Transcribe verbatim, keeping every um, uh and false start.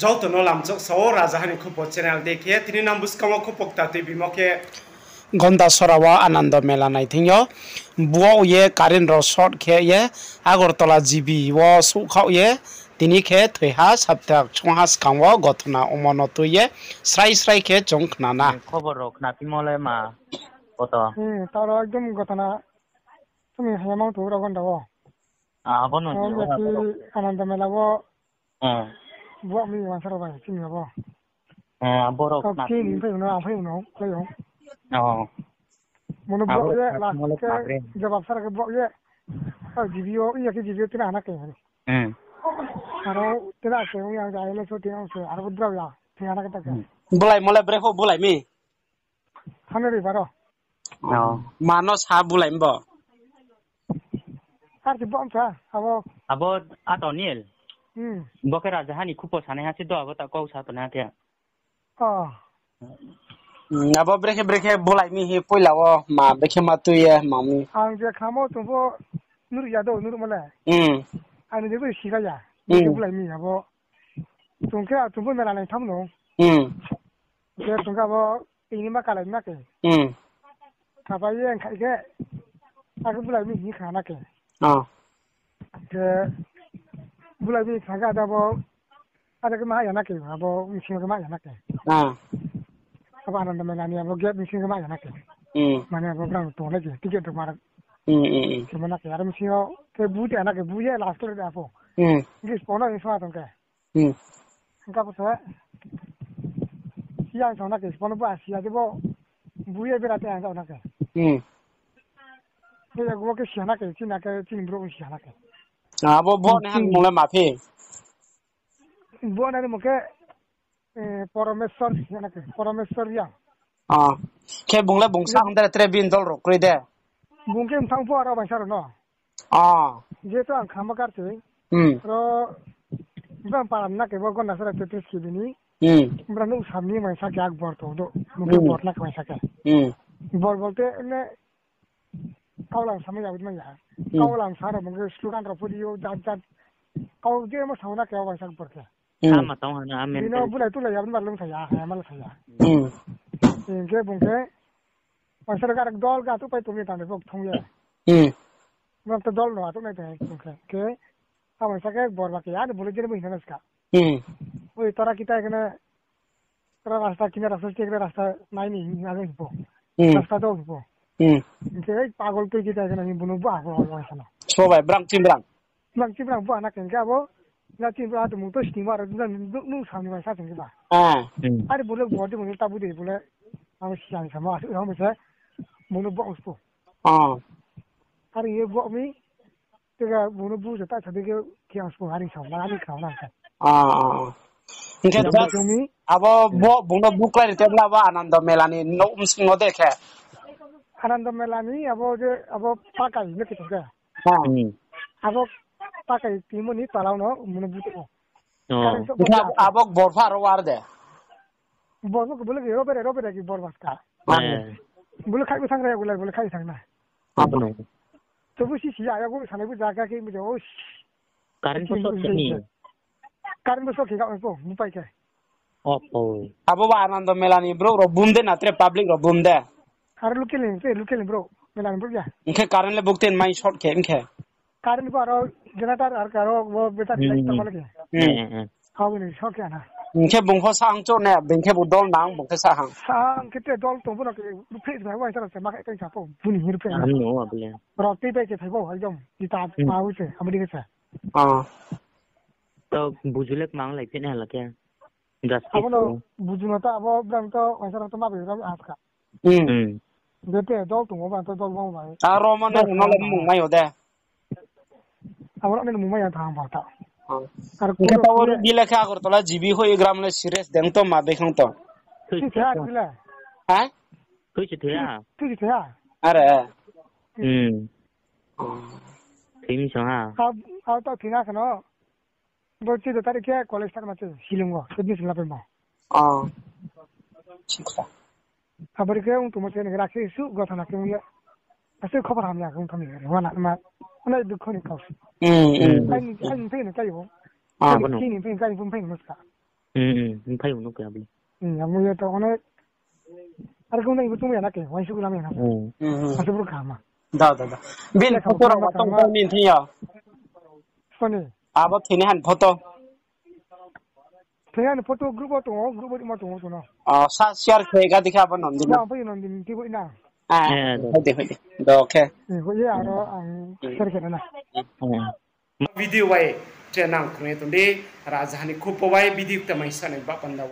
Joto no lamchok sao Rajaha ni Khupo channel de khe, tini nang buskang wo khupo kta tuibimo khe. Gondasora wo Anando Mela nai thing yo, buak ye current rao short khe ye, Agartala G B wo souhkhaoh ye, tini khe thoiha sapta ksongha skang wo gothona ongmo no tui ye, srai srai khe chung khna na. Khobor rao khna phimo le ma, koto. Hmm, taro ekdom gothona, tumi hayamang tu rao gonda wo. Ah, abo no Anando Mela wo, buak mi wansa rao bai, chini abo. Kau chini phai no, ang phai no, phai no. Mono buak ye, last khe, jawab sara khe buak ye. Kau G B wo, iya khe G B wo tina hana khe. Aro tina khe, yang jai le so tina se, aro drao ya, tina hana khe ta khe. Bulai mo le bre pho bulai mi. Hano ri baro. Mano sa bulai mbo. Ar ti bom sa, abo. Abo ato Nil. Hmm. Bo khe Rajaha ni Khupo sanai ha se do, abo ta kau sa tonai ha khe. Oh. Hmm, abo brekhe brekhe bulai mi hi poila wo ma brekhe ma tui ye ma mi. Ang je khamo tongbo nuru ya do, nuru mole. Hmm. Ani je bo siga ya. Hmm. Brekhe bulai mi abo. Tong khe tongbo mela nai tham no. Hmm. Je tong khe abo tini ma kalai ma khe. Hmm. Khapai ye khai khe. Akhe bulai mi hi khana khe. Oh. Khe bulai mi kha khe ada bo, ada khe ma ya na khe, abo msing khe ma ya na khe. Ah. Abo Anando Mela ni abo gate msing khe ma ya na khe. Hmm. Mane abo brang tong le khe, ticket rao ma. Hmm, hmm, hmm. Khe ma na khe, aro msing yo, khe bu te na khe, bu ye last khe le da pho. Hmm. Gis pono ni sma tong khe. Hmm. Hingkha bo se, siya song na khe, bono bo a siya je bo, bu ye bera te ang na khe. Hmm. Khe ya bo khe siya na khe, chini khe, chini brouh siya na khe. Abo bo ni han mung le ma phi? Bo ni mung khe, eh, Poromeswar siya na khe, Poromeswar ya. Ah. Khe bung le bung sa hang de, tre bini dol rao kroi de. Bung khe mthang pho aro bai sa rao no. Ah. Jehetu ang khama kar se. Hmm. Ro, bang param na khe bo Gondasora Tetrish khe bini. Hmm. Bra nuk samni mai sa khe Akbor to do. Nuk khe Hmm. Bor na khe mai sa khe. Hmm. Bor bolte ne kaulang samai ya, mai ya. Hmm. Kaulang sa ro mung khe slogan ro pho di yo, jat jat. Kau je mo sa na khe o bai sa Akbor khe. Hmm. Ama tong hana, amen. Bino bulai tulai ya, bini bar lung sa ya, ha, mal sa ya. Hmm. Hing khe bung khe Waisa rok arok dol ga tupai tong ye tang de, bok thong ye. Hmm. Bok to dol no atuk nai tong ye tong khe. Khe, abo sa khe bor ba khe, ani bolo jere bo hina na ska. Hmm. Oi, tora kita kena, tora rasta kina rasta stik rasta nai ni, nai ni po. Hmm. Rasta dol po. Hmm. Khe, ei, pagol tui kita kena, ni bunu ba, bo, bo, sana. Sobai, brang, chim brang. Nang chini brang buha na khe hing khe abo, nang chini brang tumung to sning ma ro, nang nuk, nuk sam ni bai sa sing khe ba. Ah. Hmm. Are bole bo de bole tabu de bole, ang siang samo, asuk rao mo se, bung no bo uspo. Ah. Are ye bo mi, tega bung no bu se ta sa de khe, khe ang spo, are sa, ma are khao na sa. Ah, ah, ah. Hing khe abo just, bo mi, abo hmm. Bo, bung no bu klai ri te bla ba Anando Mela ni nouh bsing no de khe. Anando Mela ni abo je, abo pakai ne khe tong khe. Ha. Hmm. Abo pakai timo ni tala no mune bute o. Oh. Current shock. Bukha bo abo bor pha aro war de. Bor bo bole ki robere, robere ki bor baska. Eh. Bole khai bo thang re, bole, bole khai thang na. Abo no. To bo si si ya, ya bo sanai bo jaga ke bo, oh. Current bo shock khe ni. Current bo shock khe ga bo, bo pai khe. Opo. Abo ba Anando Mela ni brouh rao bum de na tre public rao bum de? Aro local ni, local ni brouh, Mela ni brouh ya. Hing khe current le buktin mai short khe hing khe? Current bo aro generator aro karo bo battery light tongma lagi. Hmm. Abo ni short khe na. Hing khe bung pho sa hang chouh ne, bung khe bo dol nang, bung khe sa hang. Sa hang khe te dol tong bo no khe, ruphe bai wa sa ma khe sa po, buni ruphe. Ano abo le. Rao tei bai khe phai bo, ekdom, ita ma wi se, abo di khe sa. Ah. To buju le kmang lai phi na la khe. Justice abo no buju no ta abo brang to waisa rao to ma bai rao aska. Hmm. Bete dol tong abo to dol bang bai. Aro mo ne no le mung mai o de. Abo no ne mung mai ya thang ba ta. Aro ko ta ro ri le kha Agartala G B hoi gram le serious deng to ma bekhang to. Tui se ha ri le. Ha? Tui se tui ha. Tui se tui ha. Are. Hmm. Tui mi song ha. Au ta thina khano. Bo chuddo tarik khe college thangma se Shillong o admission lapai mo. Oh. Thik kha. Abo ri khe ong tongmo se nang rakhe su gothana khe ong ye. Ase khobor hamya khe ong thang ye. Wana ma. Onai dukho ni kau. Hmm, hmm. Ai ni, ai ni phai ni kai bo. Ah. Chini phai ni kai bo phai ni ska. Hmm, hmm, phai ung no khe abo. Hmm, amo ye to onek. Ar kung nai bo tong ya na khe, uaing suh lam ya na. Hmm. Hmm, hmm. Asuh brouh kaham ma. Da, da, da. Bini photo rao ma tong kha ni thing yo. Soni. Abo thini han photo. Thini han photo group wo tong ou, group wo ma tong ou tong no. O, sa share khe ga dikha abo Nandini. Ma, abo Nandini twi bo na. Ah, eh, de, de, de. Do khe. Eh, bo ye aro ang share khe na. Hmm. Video bai tre nang khruh ye tong di, raja hani khupo bai video kta mai sa nai ba panda.